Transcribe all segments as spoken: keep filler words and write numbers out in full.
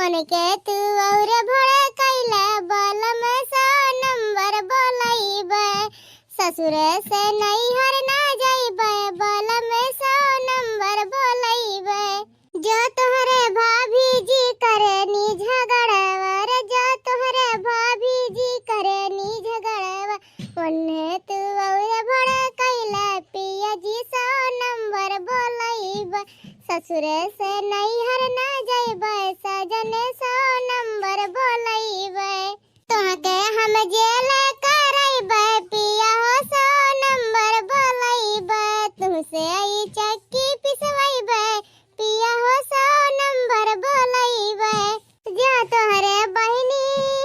मन के तू और भड़कैले, बलम सौ नंबर बोलैबे। ससुर से नैहर ना जैबे, बलम सौ नंबर बोलैबे। जो तोहरे भाभी जी करे नी झगड़वा रे, जो तोहरे भाभी जी करे नी झगड़वा, ओन्हे तू और भड़कैले, पिया जी सौ नंबर बोलैबे। ससुर से नैहर ना जैबे, सजन सौ नंबर बोलैबे। तोहके हम जेल करैबे, पिया हो सौ नंबर बोलैबे। तुहसे ई चक्की पिसवैबे, पिया हो सौ नंबर बोलैबे। जो तोहरे बहिनी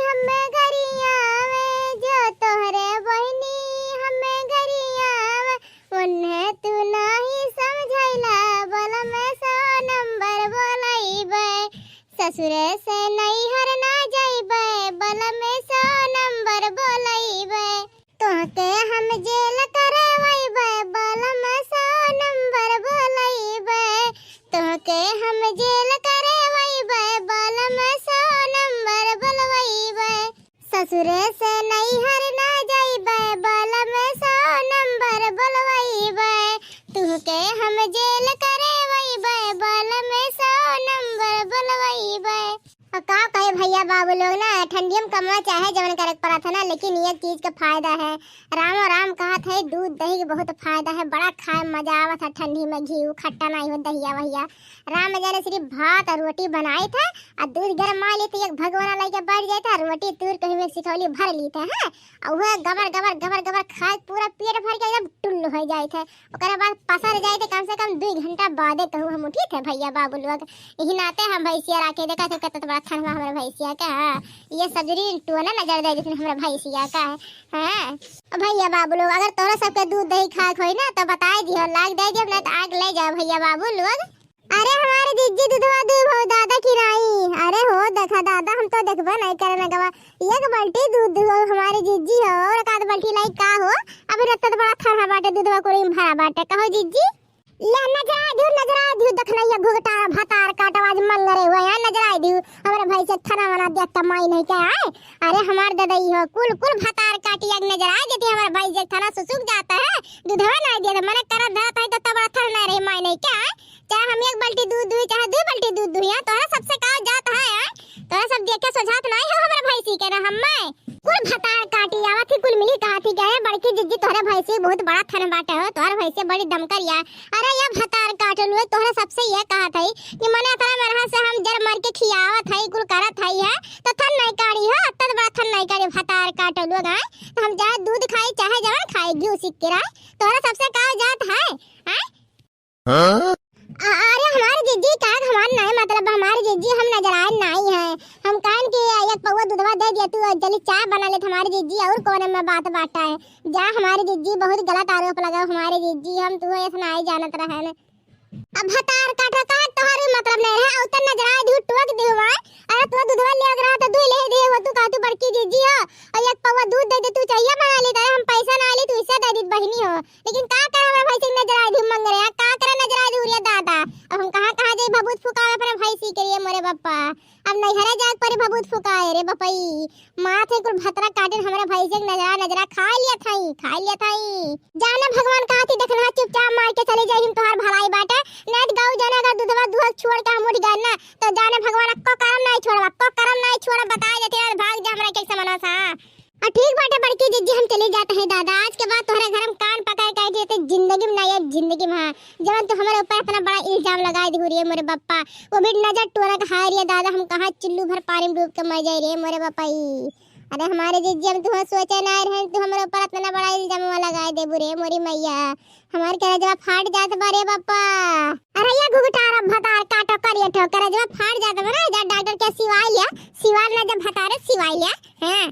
हमें गरियावे, जो तोहरे बहिनी हमें गरियावे, ओन्हे तू नाही समझैला, बलम सौ नंबर बोलैबे। ससुर से नैहर ना जैबे, बलम सौ नंबर बोलैबे। तोहके हम जेल करवैबे, बलम सौ नंबर बोलैबे। तोहके हम जेल करवैबे, बलम सौ नंबर बोलवैबे। ससुर से नैहर ना जैबे, बलम सौ नंबर बोलवैबे। तोहके हम जेल करवैबे, बलम सौ नंबर बोलवैबे। और का कहे भैया बाबू लोग ना, ठंडिया में कमवा चाहे जवन करे के पड़त है ना, लेकिन एक चीज के फायदा है, रामो राम कहत है, दूध दही के बहुत फायदा है, बड़ा खाए में मजा आवत है ठंडी में, घी उ खट्टा नहीं हो दहिया वहिया। राम जाने सिर्फ भात और रोटी बनाइत है, और दूध गरमाइ लेत है, एक भगोना लइके बैठ जाइत है, रोटी तूर के हुए सिठौली भर लीत है, हैं? और वह गबर गबर गबर गबर खाए पूरा पेट भर के एकदम टुल्ल हो जाइत है। ओकरे बाद पसर जाइत है, कम से कम दुइ घंटा बादे कहूँ हम उठित है भैया बाबू लोग। यही नाते हम भैंसिया राखे, देखा थे कितना बड़ा थनवा हमरे भैंसिया का है। ये सजरी टोना नजर दे जितने हमरे भैंसिया का है। हाँ। अब भैया बाबू लोग, अगर तोहरा सबके दूध दही खाए के होई ना, तो बताई दियो, लाग दे दियो, नहीं तो आग ले जाओ भैया बाबू लोग। अरे हमारे जिज्जी दूधवा दुहू दादा की नाई। अरे हो देखा दादा, हम तो देखबे नहीं करे ना गवा। एक बाल्टी दूध दुहू हमारे जिज्जी हो, और एक आध बाल्टी लाई का हो? अभी रत्ता तो बड़ा थरहा बाटे, दूधवा कुड़ी में भरा बाटे। कहो जिज्जी? ले नजराइ दिहु, नजराइ दिहु, देखनैया घुघटारा भतार काटो, आज मंगरे हुए हैं, नजराइ दिहु। हमरे भैंस एक थना वना देख त माई नहीं क्या है? अरे हमार ददई हो, कुल कुल भतार काटी, आज नजराइ देती, हमरे भैंस एक थना सुसुक जाता है, दूधवा नहीं देता, मने करत धरत है तो तबड़ा थर नहीं रही माई नहीं क्या है? चाहे हम एक बाल्टी दूध दुही, चाहे दुइ बाल्टी दूध दुही, हाँ, तोहरा सबसे का जात है, हाँ? तोहरा सब देखे सोझात नहीं हो हमरे भैंसी के ना हम्मे। कुल भतार काटी आवत ही, कुल मिली कहत ही कि अरे बड़की जिज्जी तोहरे भैंसी बहुत बड़ा थन बाटे हो, तोहरे भैंसी बड़ी दमकरिया। अरे ये भतार काटल हुए, तोहरे सबसे ये कहत है कि मने इतना मेहनत से हम जर मर के खियावत है, कुल करत है, है, तो थन नहीं काढ़ी हो, तब बड़ा थन नहीं काढ़ी भतार काटल हुए गाय। तो हम चाहे दूध खाई, चाहे जवन खाई, घी सिक के रहे, तोहरे सबसे का जात है, हैं? हाँ? अ-, अरे हमारे जिज्जी का हमार नाई मतलब हमारे जिज्जी हम नजराए नाई है। हम कहन कि एक पौवा दूधवा दे दिया तू, चली चाय बना लेत हमारे जिज्जी, और कौन में बात बाटा है। जा हमारे जिज्जी बहुत गलत आरोप लगाओ हमारे जिज्जी, हम तू ऐसा नाई जानत रहन। अब भतार काटो का तोहर भी मतलब नहीं है, उतर नजराए दिहु टोक दिहु माय। अरे तू दूधवा ले रहा तो दूध ले दे हो, तू कहा तू बड़की जिज्जी हो, और एक पौवा दूध दे दे, तू चाहिए बना लेत, अरे हम पैसा ना ली, तू इसे दे दी बहनी हो। लेकिन का करे हमरा भैंसी के नजराइ दिहु मंगरे, आ का करे नजराइ दिहु रे दादा। अब हम कहाँ कहाँ जाई भभूत फुकावे अपने भैंसी के रे मोरे बप्पा। अब नैहरे जाए के पड़ी भभूत फुकाए रे बपई। माथे कुल भतरा काटिन हमरा भैंसी के नजरा नजरा खाइ लिया थाई, खाइ लिया थाई। जाने भगवान कहाँ थी देखना चुपचाप मार के चली जाई, हम तोहार भलाई बाटे। नहीं तो गऊ जाने अगर दूधवा दुहल छोड़ के हम उठ गए ना, तो जाने भगवान अक्को करम नहीं छोड़ब, अक्को करम नहीं छोड़ब, बताए देते हैं, भाग जा हमरा कैसे मना सा। आ ठीक बाटे बड़की जिज्जी, हम चली जात है दादा। आज के बाद तोहरे घर हम कान पकड़ के आई थी, जिंदगी में ना आइब, जिंदगी में। हाँ, जवन तू हमरे ऊपर इतना बड़ा इल्जाम लगाइ दिहु रे मोरे बप्पा, वो भी नजर टोना के हाय रे दादा, हम कहाँ चुल्लू भर पानी में डूब के मर जाई रे मोरे बप्पा ई। अरे हमारे जिज्जी, हम तुहँ सोचे ना रहे, तू हमरे ऊपर इतना बड़ा इल्जाम लगाइ देबू रे मोरी मैया। हमार करजवा फाट जात बा रे बप्पा। अरे ये घुघटारा भतार काटो करिए ठो, करजवा फाट जात बा ना, जा डॉक्टर के सिवाइ लिया, सिवार ना जब भतारे सिवाइ लिया। हाँ।